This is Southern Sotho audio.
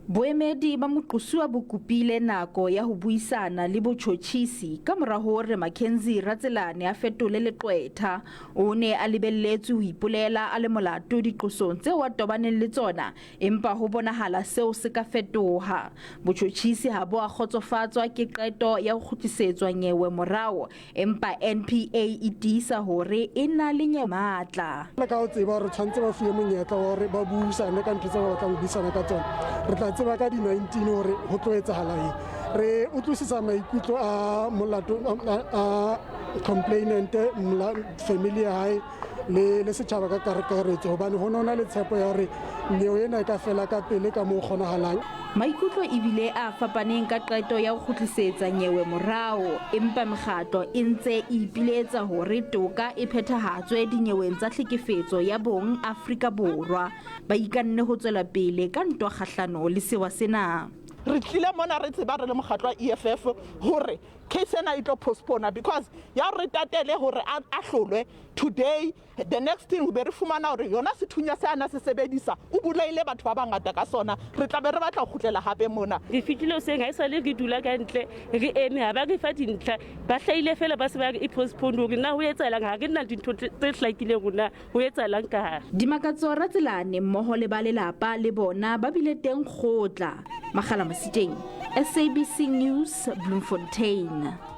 Boemedi ba moqosuwa bo kopile nako ya ho buisana le botjhotjhisi ka mora hore Mackenzie Ratselane a fetole leqwetha. O ne a lebelletswe ho ipolela a le molato diqosong tseo a tobaneng le tsona, empa ho bonahala seo se ka fetoha. Botjhotjhisi ha bo a kgotsofatswa ke qeto ya ho kgutlisetswa nyewe morao Empa NPA e tiisa hore e na le nyewe matla. Jwalo ka ha o tseba hore tshwanetse ba fuwe monyetla wa hore ba buisane ka ntho tse ba batlang ho buisana ka tsona. Re tla tseba ka di-19 hore ho tlo etsahala eng. Re utlwisisa maikutlo a molato a complainant, family ya hae le le setjhaba ka kakaretso hobane ho ne ho na le tshepo ya hore nyewe ena e ka fela ka pele ka moo kgonahalang. Maikutlo e bile a fapaneng ka qeto ya ho kgutlisetsa nyewe morao, empa mekgatlo e ntse e ipiletsa hore toka e phethahatswe dinyeweng tsa tlhekefetso ya bong Afrika Borwa. Ba ikanne ho tswela pele ka ntwa kgahlano le sewa sena. Re tlile mona re tseba re le mokgatlo wa EFF hore case ena e tlo postpone because ya hore re tatele hore a ahlolwe today, the next thing be re fumana hore yona sethunya se ana se sebedisa o bolaile batho ba bangata ka sona, re tla be re batla ho kgutlela hape mona. Re fihlile hoseng, ha esale re dula ka ntle re eme, ha ba re fa dintlha, ba hlahile feela ba se ba re e postpone hore na ho etsahalang, ha re na dintho tse hlakileng hore na ho etsahalang ka hare. Dimakatso Ratselane mmoho le ba lelapa le bona ba bile teng kgotla. Makgala Masiteng, SABC News, Bloemfontein.